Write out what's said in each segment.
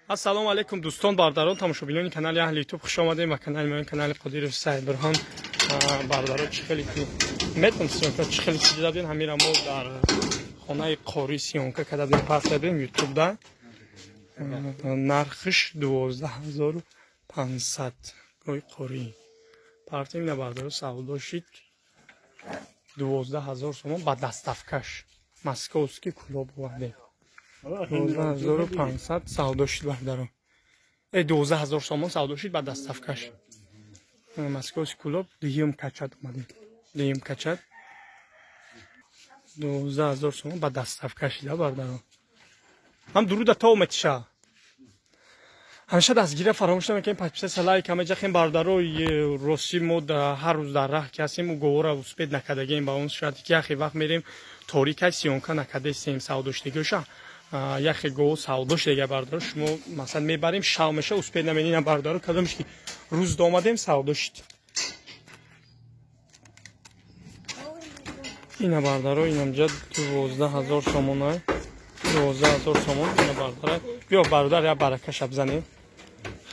Ассалому алайкум, дӯстон, бародарон, тамошобинони канали Аҳли Ютуб, хуш омадем ба канали мо, канали Қодиров Сайдбурҳон. Бародаро, чӣ хеле ки метон съёмка, чӣ хеле ки дида будем, ҳамира мо дар хонаи қорӣ съёмка карда будем, пас дадем ютубда. Нархиш 12 500, гои қорӣ партем. Ина, бародаро, савдо шид 12 000 сомон ба доставкаш. Московский Кӯлоб овардем, 12 500 савдо шид, бародаро. 12 000 сомон савдо шид ба доставкаш. Московский Кӯлоб, дуюм качат омадем, дуюм качат 12 000 сомон ба доставка шида, бародаро. Ҳам дуруда то омедша. Ҳамеша дастгирия фаромӯш намекунем, подписаться, лайк ҳама ҷахем, бародаро. Ростӣ, мо ҳар рӯз дар раҳ ки ҳастем, уговора успеть накардагем, ба он шояд ки яхе вақт мерем, торикай, съёмка накардастем савдоштагиоша. Яхе го савдо шудага, бародаро, шумо масалан мебарем, шав меша, успеть наменина, бародаро. Кадомш ки рӯз омадем, савдо шуд. Ина, бародаро, инамҷа 12 000 сомона, 12 000 сомон. Ина, бародар, биё, бародар, я баракаша бизанем.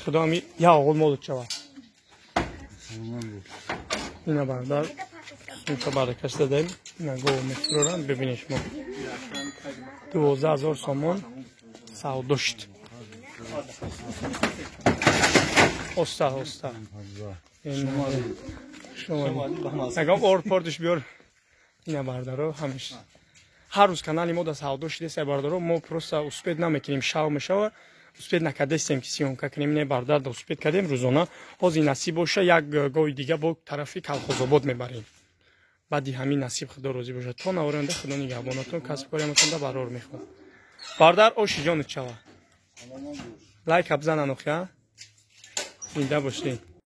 Худо ами я оғул молут шава. Ина, бародар, сумка баракаш задаем. Ина гов мефурорам, бибинед шумо, 12 000 сомон савдо шуд. Оста оста ягон орд пордиш биёр. Ина, бародаро, ҳамеш ҳар рӯз канали мо да савдо шудест, бародаро. Мо просто успеть намекунем, шав мешава, успеть накардастем ки съёмка кунем. Не, бародар, да успеть кардем рӯзона. Ҳозир насиб боша, як гоҳи дига бо тарафи Калхозобод мебарем. Баъди ҳамин насиб, худо розӣ бошад. То навораанда худо нигаҳбонатон, касб кориаматон да барор мехоҳам. Бародар, оши ҷонут шава, лайка бизанан охи, а зинда бошед.